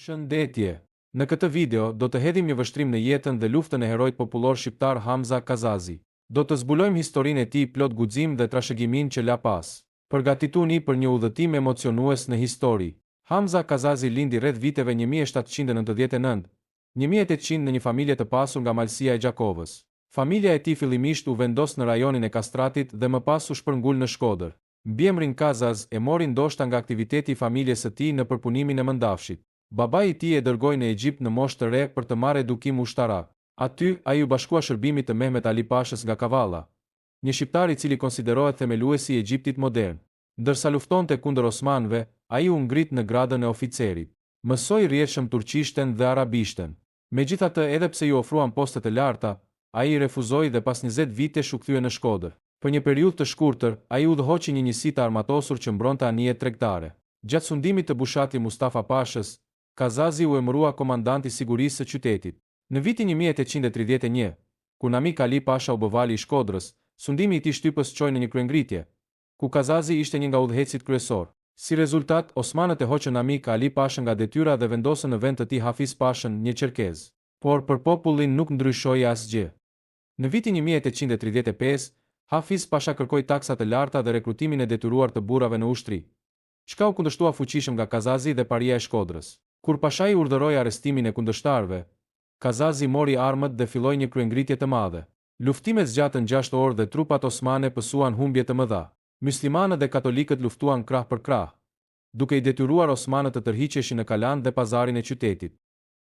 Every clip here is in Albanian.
Përshëndetje! Në këtë video, do të hedhim një vështrim në jetën dhe luftën e heroit popullor shqiptar Hamza Kazazi. Do të zbulojmë historinë e tij plot guxim dhe trashëgiminë që la pas. Përgatituni për një udhëtim emocionues në histori. Hamza Kazazi lindi rreth viteve 1799, 1800 në një familje të pasur nga Malësia e Gjakovës. Familja e tij fillimisht u vendos në rajonin e Kastratit dhe më pas u shpërngul në Shkodër. Mbiemrin Kazaz e mori ndoshta nga aktiviteti i familjes së tij në përpunimin e mëndafshit. Babai i tij e dërgoi në Egjipt në moshë të re për të marrë edukim ushtarak. Aty, ai iu bashkua shërbimit të Mehmet Ali Pashës nga Kavalla, një shqiptar i cili konsiderohet themeluesi i Egjiptit modern. Ndërsa luftonte kundër osmanëve, ai u ngrit në gradën e oficerit. Mësoi rrjedhshëm turqishten dhe arabishten. Megjithatë edhe pse iu ofruan poste të larta, ai i refuzoi dhe pas 20 vitesh u kthye në Shkodër. Për një periudhë të shkurtër, ai udhëhoqi një njësi të armatosur që mbronte anijet tregtare. Gjatë sundimit të Bushati Mustafa Pashës, Kazazi u emërua komandant i sigurisë së qytetit. Në vitin 1831, kur Namik Ali Pasha u bë vali i Shkodrës, sundimi i tij shtypës çoi në një kryengritje, ku Kazazi ishte një nga udhëheqësit kryesorë. Si rezultat, osmanët e hoqën Namik Ali Pashën nga detyra dhe vendosën në vend të tij Hafiz Pashën, një çerkez. Por për popullin nuk ndryshoi asgjë. Në vitin 1835, Hafiz Pasha kërkoi taksa të larta dhe rekrutimin e detyruar të burrave në ushtri, çka u kundërshtua fuqishëm nga Kazazi dhe paria e Shkodrës. Kur pashai urdhëroi arrestimin e kundërshtarëve, Kazazi mori armët dhe filloi një kryengritje të madhe. Luftimet zgjatën gjashtë orë dhe trupat osmane pësuan humbje të mëdha. Myslimanët dhe katolikët luftuan krah për krah, duke i detyruar osmanët të tërhiqeshin në kalanë dhe pazarin e qytetit.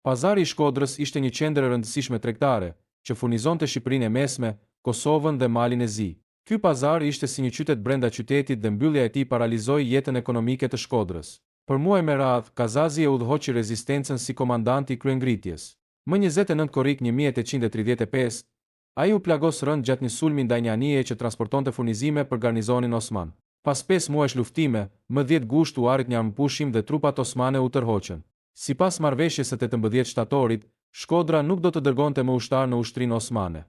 Pazari i Shkodrës ishte një qendër e rëndësishme tregtare, që furnizonte Shqipërinë e Mesme, Kosovën dhe Malin e Zi. Ky pazar ishte si një qytet brenda qytetit dhe mbyllja e tij paralizoi jetën ekonomike të Shkodrës. Për muaj me radhë, Kazazi e udhëhoqi rezistencën si komandant i kryengritjes. Më 29 korrik 1835, ai u plagos rëndë gjatë një sulmi ndaj një anijeje që transportonte furnizime për garnizonin osman. Pas pesë muajsh luftime, më 10 gusht u arrit një armëpushim dhe trupat osmane u tërhoqën. Sipas marrëveshjes së 18 shtatorit, Shkodra nuk do të dërgonte më ushtarë në ushtrinë osmane.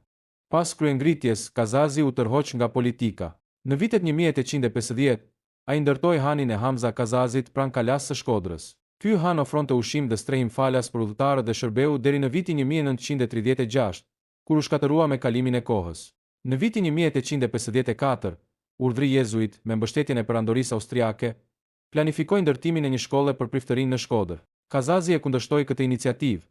Pas kryengritjes, Kazazi u tërhoq nga politika. Në vitet 1850, ai ndërtoi hanin e Hamza Kazazit pranë Kalasë së Shkodrës. Ky han ofronte ushqim dhe strehim falas për udhëtarët dhe shërbeu deri në vitin 1936, kur u shkatërrua me kalimin e kohës. Në vitin 1854, urdhri jezuit, me mbështetjen e Perandorisë Austriake, planifikoi ndërtimin e një shkolle për priftërinj në Shkodër. Kazazi e kundërshtoi këtë iniciativë,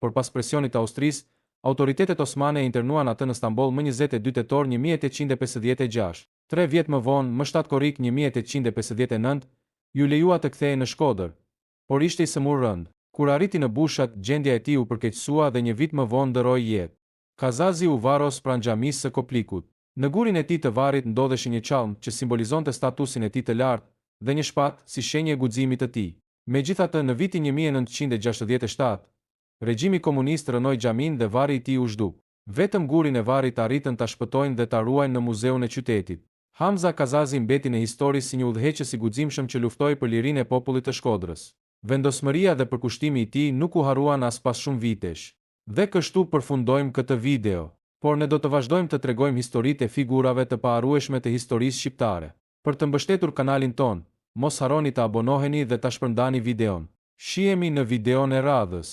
por pas presionit të Austrisë, autoritetet osmane e internuan atë në Stamboll më 22 tetor 1856. Tre vjet më vonë, më 7 korrik 1859, iu lejua të kthehej në Shkodër, por ishte i sëmurë rëndë. Kur arriti në Bushat, gjendja e tij u përkeqësua dhe një vit më vonë ndërroi jetë. Kazazi u varros pranë xhamisë së Koplikut. Në gurin e tij të varrit ndodheshin një çallmë që simbolizonte statusin e tij të lartë dhe një shpatë si shenjë e guximit të tij. Megjithatë, në vitin 1967, regjimi komunist rrënoi xhaminë dhe varri i tij u zhduk. Vetëm gurin e varrit arritën ta shpëtojnë dhe ta ruajnë në muzeun e qytetit. Hamza Kazazi mbeti në histori si një udhëheqës i guximshëm që luftoi për lirinë e popullit të Shkodrës. Vendosmëria dhe përkushtimi i tij nuk u harruan as pas shumë vitesh. Dhe kështu përfundojmë këtë video. Por ne do të vazhdojmë të tregojmë historitë e figurave të paharrueshme të historisë shqiptare. Për të mbështetur kanalin tonë, mos harroni të abonoheni dhe ta shpërndani videon. Shihemi në videon e radhës.